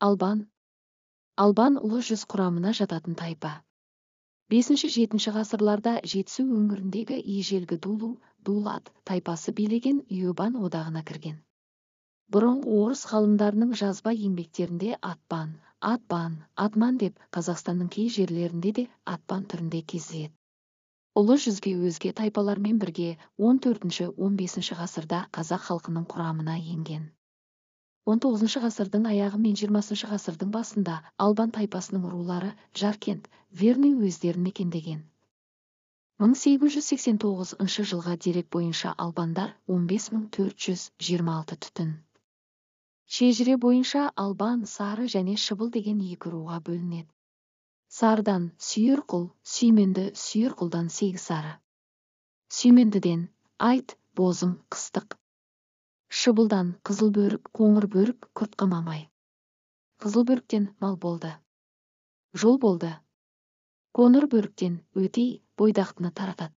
Албан. Албан Ұлы жүз құрамына жататын тайпа. 5-7 ғасырларда Жетісу өңіріндегі ежелгі Дулу, Дулат тайпасы билеген Иобан одағына кірген. Бұрынғы орыс ғалымдарының жазба еңбектерінде Атбан, Атбан, Атман деп Қазақстанның кей жерлерінде де Атпан түрінде кездеседі. Ұлы жүзге өзге тайпалармен бірге 14-15 ғасырда қазақ халқының құрамына енген. 19 ғасырдың аяғы мен 20 ғасырдың басында албан тайпасының рулары Жаркент, Верный уездерін мекендеген. 1889 жылға дерек бойынша албандар 15 426 түтін. Шежіре бойынша албан сары және шыбыл деген екі руға бөлінеді. Сарыдан Сүйірқұл, Сүйменді, Сүйірқұлдан Сегізсары. Сүймендіден Айт, Бозым, Қыстық. Шыбылдан Қызылбөрік, Қоңырбөрік, Құртқы Мамай. Қызылбөріктен мал болды. Жол болды. Қоңырбөріктен Өтей, Бойдақтыны таратады.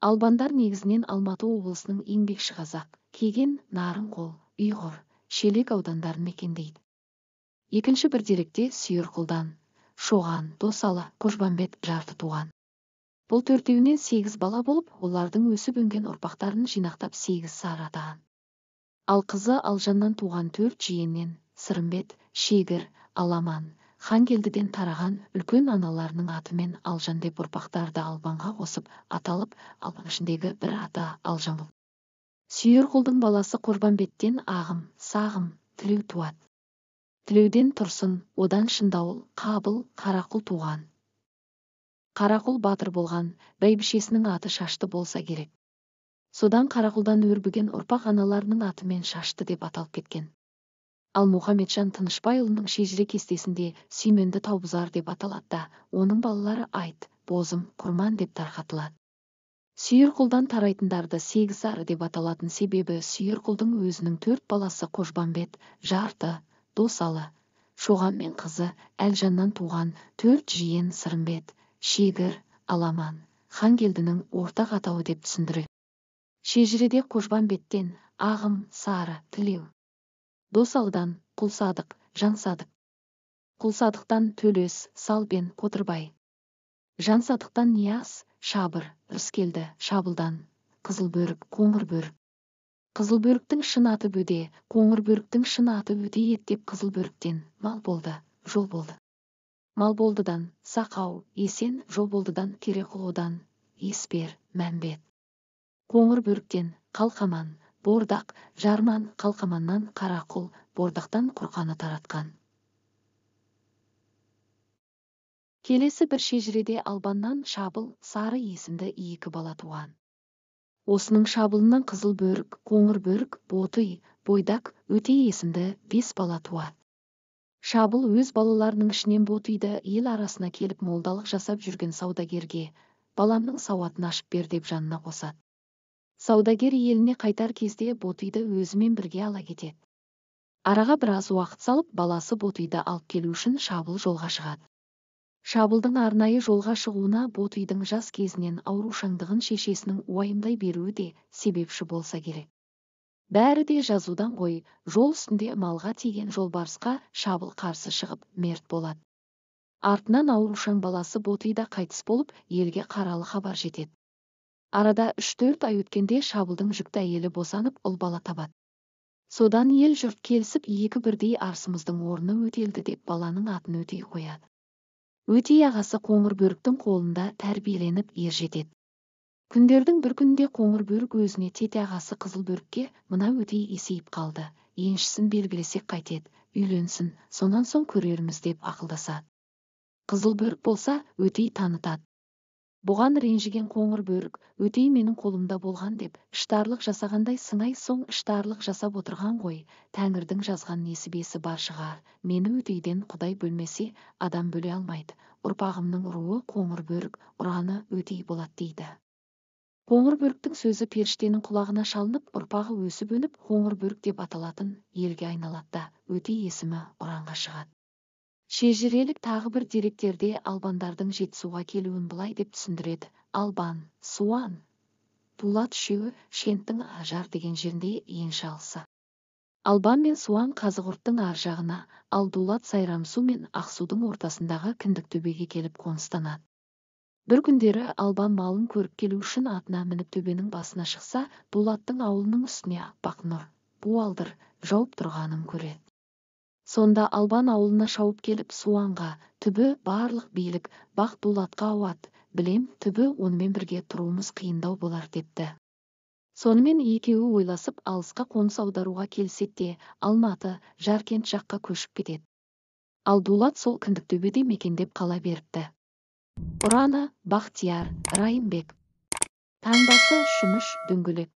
Албандар негізінен Алматы облысының Еңбекшіқазақ, Кеген, Нарынқол, Ұйғыр, Шелек аудандарын мекендейді. Екінші бір деректе Сүйірқұлдан Шоған, Досалы, Қожбамбет, Жарты туған. Бұл төртеуінен сегіз бала болып, олардың өсіп өнген ұрпақтарын жинақтап сегіз сары атаған. Ал қызы Алжаннан туған төрт жиеннен Сырымбет, Шегір, Аламан, Хангелдіден тараған үлкен аналарының атымен Алжан деп ұрпақтарды албанға қосып аталып, албан ішіндегі бір ата Алжан болды. Сүйірқұлдың баласы Қожбамбеттен Ағым, Сағым, Тілеу туады. Тілеуден Тұрсын, одан Шындауыл, Қабыл, Қарақұл туған. Қарақұл батыр болған, бәйбішесінің аты Шашты болса керек. Содан Қарақұлдан өрбіген ұрпақ аналарының атымен Шашты деп аталып кеткен. Ал Мұхамеджан Тынышбайұлының шежіре кестесінде Сүйменді Таубұзар деп аталады да, оның балалары Айт, Бозым, Құрман деп тарқатылады. Сүйірқұлдан тарайтындарды Сегізсары деп аталатын себебі Сүйірқұлдың өзінің төрт баласы Қожбамбет, Жарты, Досалы, Шоған мен қызы Әлжаннан туған төрт жиен Сырымбет, Шегір, Аламан, Хангелдінің ортақ атауы деп түсіндіреді. Шежіреде Қожбамбеттен Ағым, Сары, Тілеу. Досалыдан Құлсадық, Жансадық. Құлсадықтан Төлес, Салбен, Қотырбай. Жансадықтан Нияз, Шабыр, Рыскелді, Шабылдан Қызылбөрік, Қоңырбөрік. Қызылбөріктің шын аты Бөде, Қоңырбөріктің шын аты Өте ет деп Қызылбөріктен мал болды, жол болды. Малболдыдан Сақау, Есен, Жолболдыдан Кереқұл, Еспер, Мәмбет. Қоңырбөріктен Қалқаман, Бордақ, Жарман, Қалқаманнан Қарақұл, Бордақтан Құрқаны таратқан. Келесі бір шежіреде Албаннан Шабыл, Сары есімді екі бала туған. Осының Шабылынан Қызылбөрік, Қоңырбөрік, Ботый, Бойдак, Өте есімді бес бала туады. Шабыл өз балаларының ішінен Ботыйды ел арасына келіп молдалық жасап жүрген саудагерге баламның сауатын ашып бер деп жанына қосады. Саудагер еліне қайтар кезде Ботыйды өзімен бірге ала кетеді. Араға біраз уақыт салып, баласы Ботыйды алып келу үшін Шабыл жолға шығады. Шабылдың арнайы жолға шығуына Ботыйдың жас кезінен аурушаңдығын шешесінің уайымдай беруі де себепші болса керек. Бәрі де жазудан ғой, жол үстінде малға тиген жолбарысқа Шабыл қарсы шығып, мерт болады. Артынан аурушаң баласы Ботый да қайтыс болып, елге қаралы хабар жетеді. Арада 3-4 ай өткенде Шабылдың жүкті әйелі босанып, ұл бала табады. Содан ел жұрт келісіп, екі бірдей арысымыздың орны өтелді деп баланың атын Өтей қояды. Өтей ағасы Қоңырбөріктің қолында тәрбиеленіп ер жетеді. Күндердің бір күнінде Қоңырбөрік өзіне тете ағасы Қызылбөрікке мына Өтей есейіп қалды, еншісін белгілесек қайтеді, үйленсін, сонан соң көрерміз деп ақылдасады. Қызылбөрік болса, Өтей танытады. Бұған ренжіген Қоңырбөрік, Өтей менің қолымда болған деп, іштарлық жасағандай сыңай соң іштарлық жасап отырған ғой, тәңірдің жазған несібесі бар шығар, мені Өтейден Құдай бөлмесе, адам бөле алмайды, ұрпағымның руы Қоңырбөрік, ұраны Өтей болады дейді. Қоңырбөріктің сөзі періштенің құлағына шалынып, ұрпағы өсіп өніп, Қоңырбөрік деп аталатын елге айналады да, Өтей есімі ұранға шығады. Шежірелік тағы бір деректерде албандардың Жетісуға келуін былай деп түсіндіреді. Албан, Суан, Дулат үшеуі Шенттің Ажар деген жерінде енші алса. Албан мен Суан Қазығұрттың ар жағына, ал Дулат Сайрамсу мен Ақсудың ортасындағы Кіндіктөбеге келіп қоныстанады. Бір күндері Албан малын көріп келу үшін атына мініп төбенің басына шықса, Дулаттың ауылының үстіне аппақ нұр, буалдыр, жауып тұрғанын көреді. Сонда Албан ауылына шауып келіп Суанға: «Түбі барлық билік, бақ Дулатқа ауады, білем, түбі онымен бірге тұруымыз қиындау болар», – депті. Сонымен екеуі ойласып алысқа қоныс аударуға келіседі де, Алматы, Жаркент жаққа көшіп кетеді. Ал Дулат сол Кіндіктөбеде мекендеп қала беріпті. Ұраны: Бақтияр Райымбек. Таңбасы: шүміш дөңгелек.